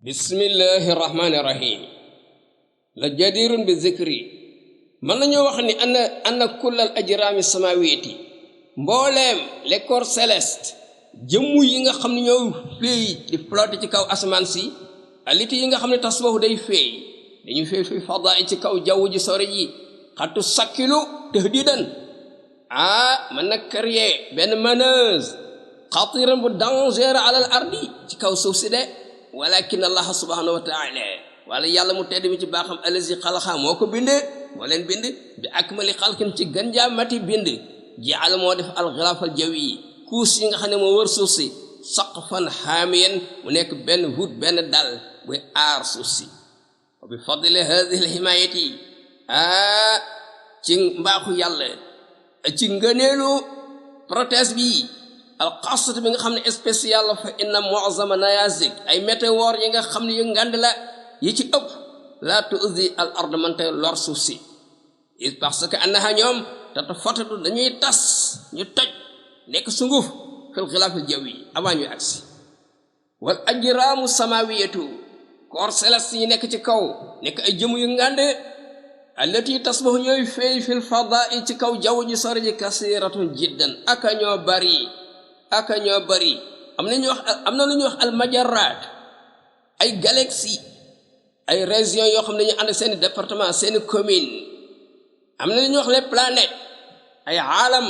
bismillahi rahmani rahim la jadirun bi zikri mën nañoo wax ni anna kullal ajrami samawiyati mbooleem les corps célestes jëmm yi nga xam ne ñoo féey di flotter ci kaw asamaan si aliti yi nga xam ne tasbahu day féey dañuy féey fi fadaa ci kaw jaww ji sori yi xattu sakkilu tahdidan mën na créer benn menace xatiran bu danger alal ardi ci kaw suuf si de walakin allah subhanahu wa ta'ala wala yàlla mu tedd mi ci baaxam alazi xalaxa moo ko binde moo leen bind bi akmali xalkin ci gën jaa mati bind jaal moo def alxilaafal jawi yi kuus yi nga xam ne moo wër suuf si saqfan haamiyan mu nekk benn hut benn dal buy aar suuf si wa bi fadli hadihi alhimayati ci mbaaxu yàlla ci ngëneelu protège bi alxasat bi nga xam ne spécial la fa inna mu'zama nayazik ay météores yi nga xam ne yu ngand la yi ci ëpp la tuuzi al ard man tey lor suuf si parce que annaha ñoom tatafatatu dañuy tas ñu toj nekk sunguf fil xilaafil jawi avant ñuy agsi wal ajraamu samawiyatu corps céleste yi nekk ci kaw nekk ay jëmu yu ngande allati tasbahu ñooy feey fil fadaai ci kaw jaww ji sori ji kasiratun jiddan aka ñoo bari am na lu ñuy wax al majarrat ay galaxie ay régions yoo xam ne ñu ànd seeni département seeni commune am na lu ñuy wax les planètes ay aalam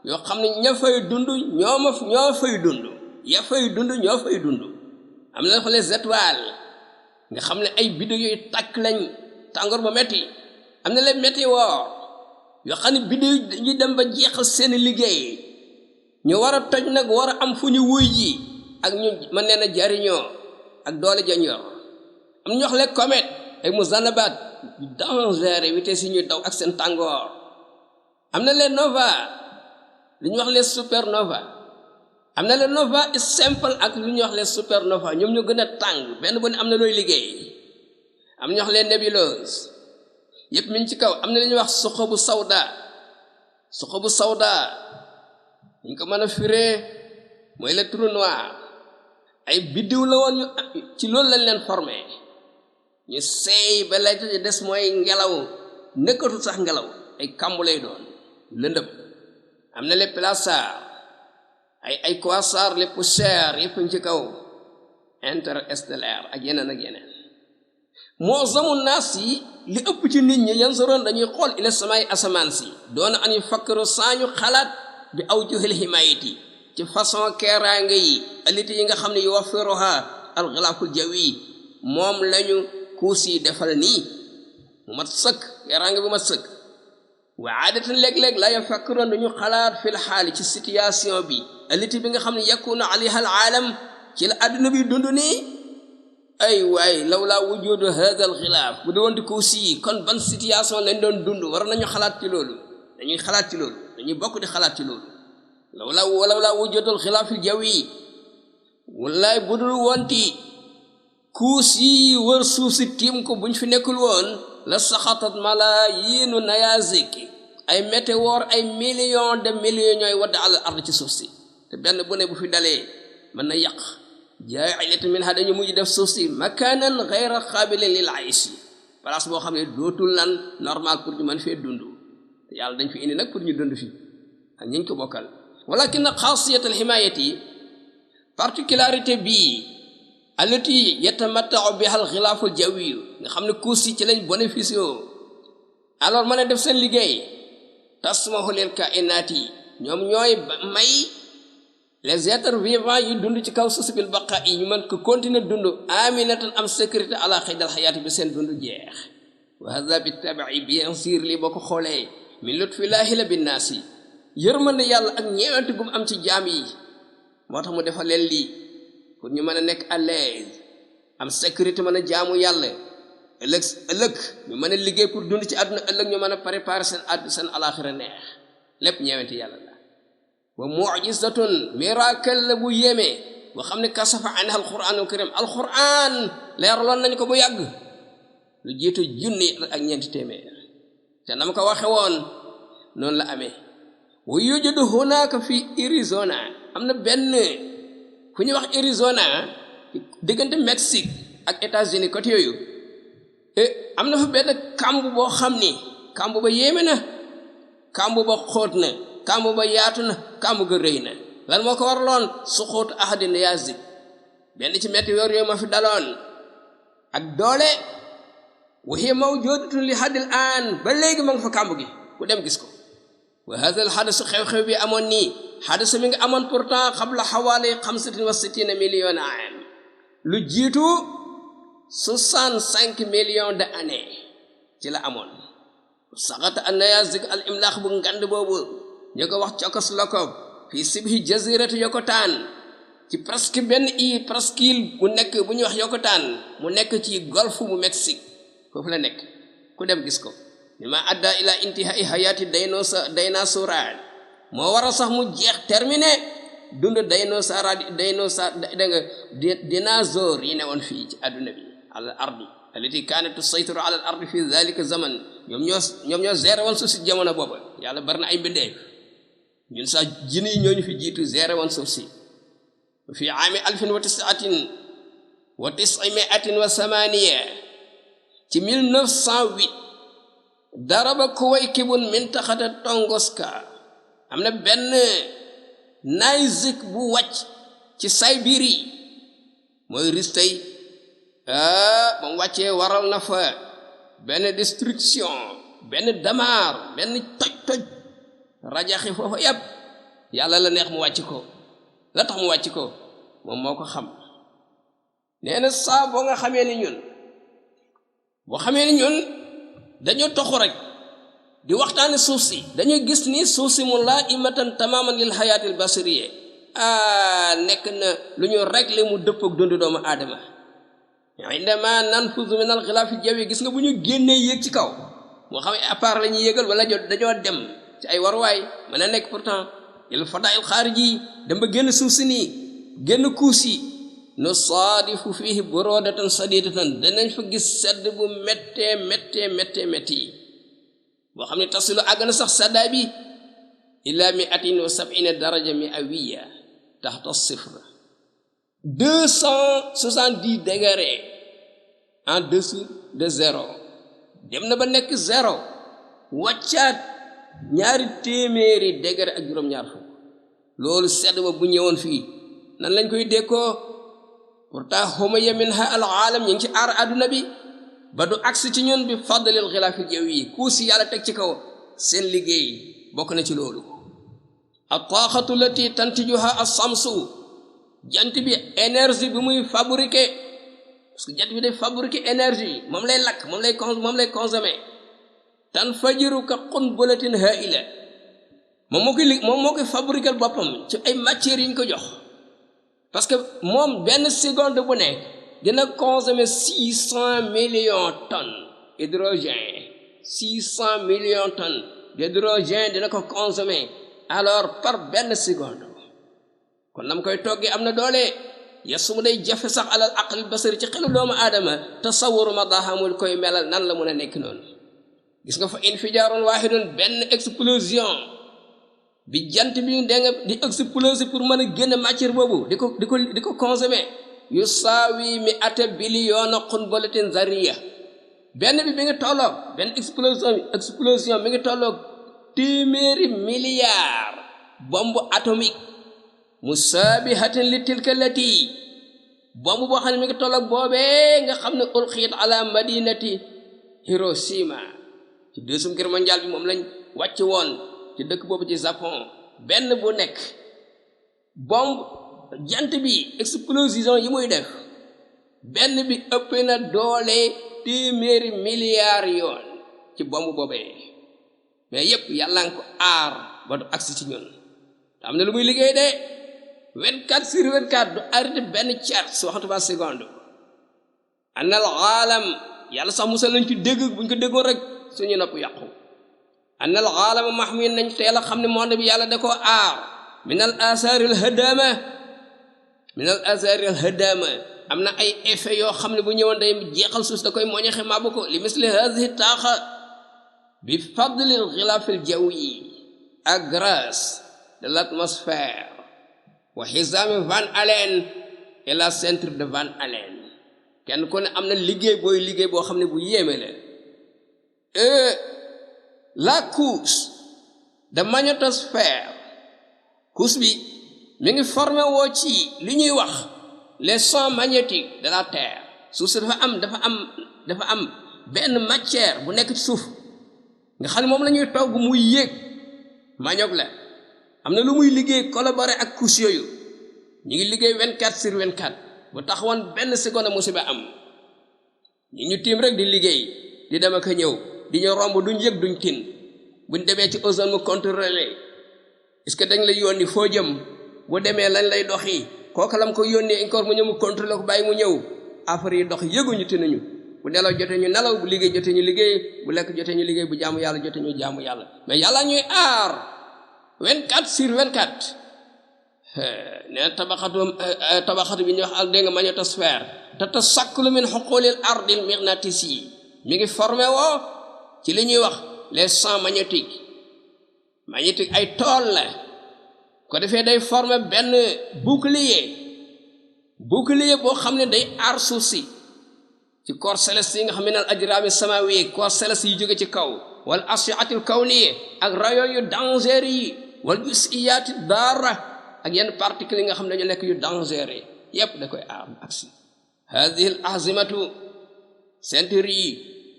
yoo xam ne ña fay dund ñoo fay dund am na lu wax les étoiles nga xam ne ay biddew yooyu tàkk lañ tàngoor ba metti am na les météores yoo xam ne biddew yi dem ba jeexal seeni liggéey ñu war a toj nag war a am fu ñu wuy ji ak ñu mën leen a jariñoo ak doole jañor am ñu wax les comètes ay muzanabat dangereux vitesse yi ñuy daw ak seen tàngoor am na les nova lu ñuy wax les supernova am na les nova simple ak lu ñuy wax les supernova ñoom ñoo gën a tàng benn bu ne am na looy liggéey am ñu wax les nébuleuses yëpp mi ngi ci kaw am na lu ñuy wax suxabu sawda ñu ko mën a firee mooy le trou noir ay biddiw la woon ñu ci loolu lañ leen formé ñu seey ba lay ci des mooy ngelaw nekkatul sax ngelaw ay kàmbu lay doon lëndëm am na les pulsars ay quasars les poussières yëpp ci kaw interstellaire ak yeneen moo zamu naas yi li ëpp ci nit ñi yan soroon dañuy xool ila samay asamaan si doona an yu fakkaru saa ñu xalaat bi aw juhil himayati ci façon keeraange yi aliti yi nga xam ne yu wafiruha alxilaaful jawi moom lañu kuus yi defal nii mu mat sëkk keeraange bu mat sëkk wa aadatan léeg-léeg la yafakkaroon dañu xalaat fil xaali ci situation bi aliti bi nga xam ne yakunu alayha al aalam ci la àdduna bi dund nii ay waay law laa wujudu hada al xilaaf bu di woon di kuus yi kon ban situation lañ doon dund war nañu xalaat ci loolu dañuy bokk di xalaat ci loolu walaw laa wujudul xilaafil jawi wallaay budul wonti kuus yi wër suuf si tiim ko buñ fi nekkul woon la saxatat malayiinu nayazik ay météores ay millions de millions ñooy wadd al ard ci suuf si te benn bu ne bu fi dalee mën na yàq jaa'ilatan minha dañu mujj def suuf si makanan ghayra qaabilin lil ayshi place boo xam ne dootul nan normal pour ñu mën fee dund te yàlla dañ fi indi nag pour ñu dund fi ak ñiñ ko bokkal walakin xaasiyat alhimayati particularité bii allati yatamatta'u biha alxilaaful jawi nga xam ne kuus yi ci lañ bénéficié alors mën a def seen liggéey tasmahu lil kainaati ñoom ñooy may les êtres vivants yi dund ci kaw suuf bil baqa yi ñu mën ko continuer dund aminatan am sécurité ala xaydal xayaati bi seen dund jeex wa hada bi tabii bien sûr lii boo ko xoolee min lutfillaahi la binnaasi yërmande yàlla ak ñeewante gum am ci jaam yi moo tax mu defal leen lii pour ñu mën a nekk à l'aise am sécurité mën a jaamu yàlla ëllëg ñu mën a liggéey pour dund ci àdduna ëllëg ñu mën a préparer seen alaxira neex lépp ñeewante yàlla la wa mu'jizatun miracle la bu yéeme boo xam ne kasafa anha alquranul karim alquran leeraloon nañ ko bu yàgg lu jiitu junni ak ñeenti téeméer te na ma ko waxe woon noonu la amee wa yujadu hunaka fi Arizona am na benn fu ñuy wax Arizona diggante Mexique ak États-Unis côté yooyu am na fa benn kàmb boo xam ni kàmb ba yéeme na kàmb ba xóot na kàmb ba yaatu na kàmb ga rëy na lan moo ko waraloon suquut ahadin yazid benn ci metti yor yooyu ma fi daloon ak doole wa hiya mawjudatun li haddil aan ba léegi ma nga fa kàmb gi ku dem gis ko wa hadha al hadas xew-xew bi amoon nii hadas mi nga amoon pourtant qabla xawaali 65 millions am lu jiitu 65 millions d'années ci la amoon saxata an-Yazig al imlaax bu ngand boobu ñu ko wax Tchécoslovaquie fii sibhi jazirati Yucatan ci presque benn presqu'île bu nekk bu ñuy wax Yucatan mu nekk ci golfe bu Mexique foofu la nekk ku dem gis ko mi ma adda ila intihai hayati daynosaur moo waral sax mu jeex terminé dund daynosaur da nga dinosaure yi ne woon fii ci adduna bi al ardi allati kanat tusaytiru ala al ardi fi dhalika zaman ñoom ñoo géré woon suuf si jamono booba yàlla bari na ay mbindeef ñun sax jinn yi ñooñu fi jiitu géré woon suuf si fi aami 1908 ci 1908 daraba kuwaykibun mintaxata Tunguska am na benn nayzik bu wàcc ci Sibérie mooy ristay ba mu wàccee waral na fa benn destruction benn damar benn toj rajaxi foofa yépp yàlla la neex mu wàcc ko la tax mu wàcc ko moom moo ko xam nee na saa boo xamee ni ñun dañoo toxu rek di waxtaane suuf si dañuy gis ni suuf si mu laa imatan tamaman lil hayatil basariye nekk na lu ñu réglé mu dëppook dundu doomu aadama indama nanfuzu min al xilaafil jawi gis nga bu ñu génnee yéeg ci kaw moo xam ne appareil la ñuy yéegal wala dañoo dem ci ay waruwaay mën a nekk pourtant il fadail xaariji dem ba génn suuf si nii génn kuus yi nu saadifu fihi burodatan sadidatan danañ fa gis sedd bu métti boo xam ne tasilu àgg na sax seddaay bi ila 170 daraja mi'awiyya taxta sifr 270 degrés en dessous de zéro dem na ba nekk zéro wàccaat 200 degré ak juróom-ñaar fukk loolu sedd ba bu ñëwoon fii nan lañ koy dékkoo pourtant humaya minha al aalam ñu ngi ci aar adduna bi ba du agsi ci ñun bi fadlil xilaafil jawi kuusi yàlla teg ci kaw seen liggéey bokk na ci loolu at taaxatu lati tantijuha as-samsu jant bi énergie bi muy fabriquer parce que jant bi day fabriquer énergie moom lay lakk moom lay consommer tanfajiru ka qunbulatin haa'ila moom moo koy fabriquer boppam ci ay matières yi ñu ko jox parce que moom benn seconde bu nekk dina consommer 600 millions tonnes hydrogène 600 millions tonnes d'hydrogène dina ko consommer alors par benn seconde kon nam koy toggee am na doole yasumu day jafe sax alal aql basari ci xelu doomu aadama tasawuru madahamul koy melal nan la mën a nekk noonu gis nga fa infijaarun waahidun benn explosion bi jant bi da nga di exploser pour mën a génn matière boobu di ko consommer yusaawi mi ata biliyoona qunbulatin zarriya benn bi ngi tolloog benn explosion mi ngi tolloog 100 milliards bombe atomique musaabihatin li tilka lati bombe boo xam ne mi ngi tolloog boobee nga xam ne ulqiyat ala madinati Hiroshima ci deuxième guerre mondiale bi moom lañ wàcc woon ci dëkk boobu ci Japon benn bu nekk bombe jant bi explosion yi muy def benn bi ëpp na doole 100 milliards yoon ci bombe boobee mais yépp yàlla nga ko aar ba du agsi ci ñun te am na lu muy liggéey de 24/24 du arrêté benn tiers waxtu ba seconde anal aalam yàlla sax musal nañ ci dégg buñ ko déggoon rek suñu nopp yàqu anal aalama mahmin nañ teel a xam ne monde bi yàlla da koo aar min al asaril hadama am na ay effet yoo xam ne bu ñëwoon day jeexal suuf da koy moñoxe màbb ko li misli hadihi taaxa bi fadlil xilaafil jawi ak grâce de l'atmosphère wa xisaami Van Allen et la ceinture de Van Allen kenn ku ne am na liggéey boo xam ne bu yéeme la la couche de magnétosphère couche bi mi ngi formé woo ci li ñuy wax les champs magnétiques de la terre suuf si dafa am benn matière bu nekk ci suuf nga xam ne moom la ñuy togg muy yéeg manioc la am na lu muy liggéey collaborer ak couche yooyu ñu ngi liggéey 24/24 bu taxawoon benn seconde musiba am ñu tiim rek di liggéey di dem ak a ñëw di ñu romb duñ yëg duñ tin buñ demee ci ozone mu contrôler est-ce que dañ la yónni foo jëm bu demee lañ lay doxi kooku lam ko yónnee encore mu ñëw mu contrôler ko bàyyi mu ñëw affaire yi dox yëguñu tinuñu bu nelaw jotee ñu nelaw bu liggéey jotee ñu liggéey bu lekk jotee ñu liggéey bu jaamu yàlla jotee ñu jaamu yàlla mais yàlla ñuy aar 24/24 nee tabaxatu bi ñuy wax ak dégg nga magnétosphère te tasakkulu min xuqulil ardil magnétisme mi ngi formé woo ci li ñuy wax les champs magnétiques ay tool la ko defee day formé benn bouclier boo xam ne day aar suuf si ci corps céleste yi nga xam ne al ajraami samawi corps céleste yi jóge ci kaw wal ashiatil kawniye ak rayon yu dangereux yi wal jusiyaati dara ak yenn particules yi nga xam ne dañu nekk yu dangereux yépp da koy aar aksi hadihi al azimatu ceinture yi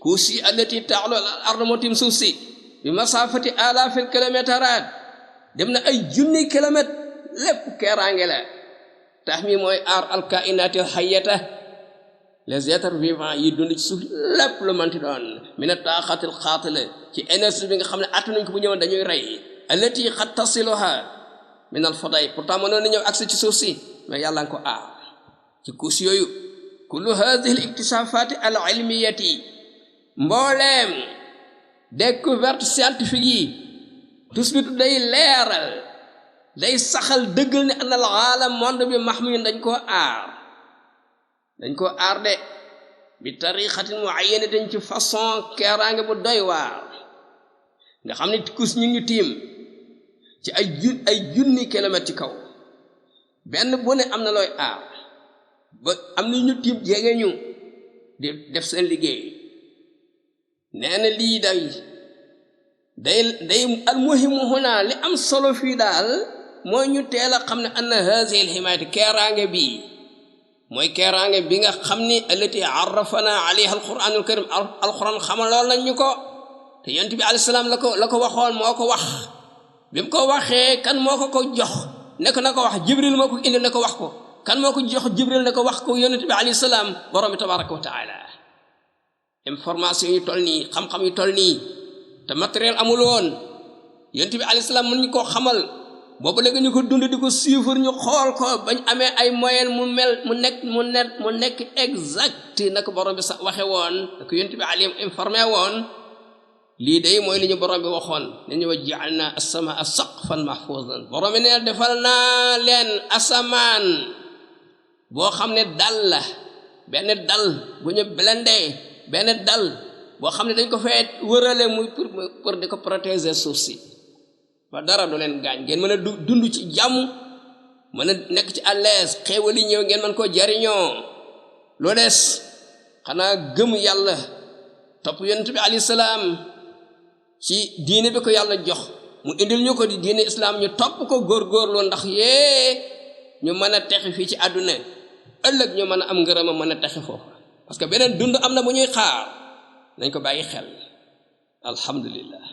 couche yi allati ta'lu al ard moo tim suuf si bi masafati alafil kilomètres dem na ay junni kilomètre lépp keeraange la tax mi mooy aar al kainatil hayyata les êtres vivants yi dund ci suuf lépp lu manti doon mina taaxatil xaatila ci énergie bi nga xam ne attanuñ ko bu ñëwoon dañuy rey allati xat tasiluha min al faday pourtant mënoon na ñëw accès ci suuf si mais yàlla nga ko aar ci couche yooyu kullu hadhihi al iktisafati al ilmiyati mbooleem découverte scientifique yi tusbitu day leeral day saxal dëggal ne anal aalam monde bi mahmiyun dañ koo aar de bi tariqatin muayyanatin ci façon keeraange bu doy waar nga xam ne couche ñu ngi tiim ci ay junni kilomètres ci kaw benn bu ne am na looy aar ba am na ñu tiim jege ñu di def seen liggéey nee na lii day almuhimu huna li am solo fii daal mooy ñu teel a xam ne anna hazihi alhimayati keeraange bii mooy keeraange bi nga xam ni allati arrafana alayha alquranul karim alquran xamaloon nañ ñu ko te yonent bi alayhi salaam la ko waxoon moo ko wax bi mu ko waxee kan moo ko jox ne ko na ko wax jibril moo ko indi ne ko wax ko kan moo ko jox jibril ne ko wax ko yonent bi alayhi salaam borom bi tabaraka wa taala information yu toll nii xam-xam yu toll nii te matériel amul woon yonent bi alayhi salaam mën ñu koo xamal boobu léegi ñu ko dund di ko suivre ñu xool ko bañ amee ay moyen mu nekk exact naka borom bi sax waxe woon naka yonent bi alayhi informé woon lii day mooy li ñu borom bi waxoon ne ñu wa ja'alna as-samaa saqfan mahfuzan borom bi ne defal naa leen asamaan boo xam ne dal la benn dal bu ñu blendé benn dal boo xam ne dañ ko fee wërale muy pour di ko protéger suuf si ba dara du leen gaañ ngeen mën a dund ci jàmm mën a nekk ci à l'aise xéewali ñëw ngeen mën koo jariñoo loo des xanaa gëm yàlla topp yonent bi alayhi salaam ci diine bi ko yàlla jox mu indil ñu ko di diine islam ñu topp ko góorgóorlu ndax ñu mën a texi fii ci àdduna ëllëg ñu mën a am ngërëma mën a texi foofu parce que beneen dund am na bu ñuy xaar nañ ko bàyyi xel alhamdulillah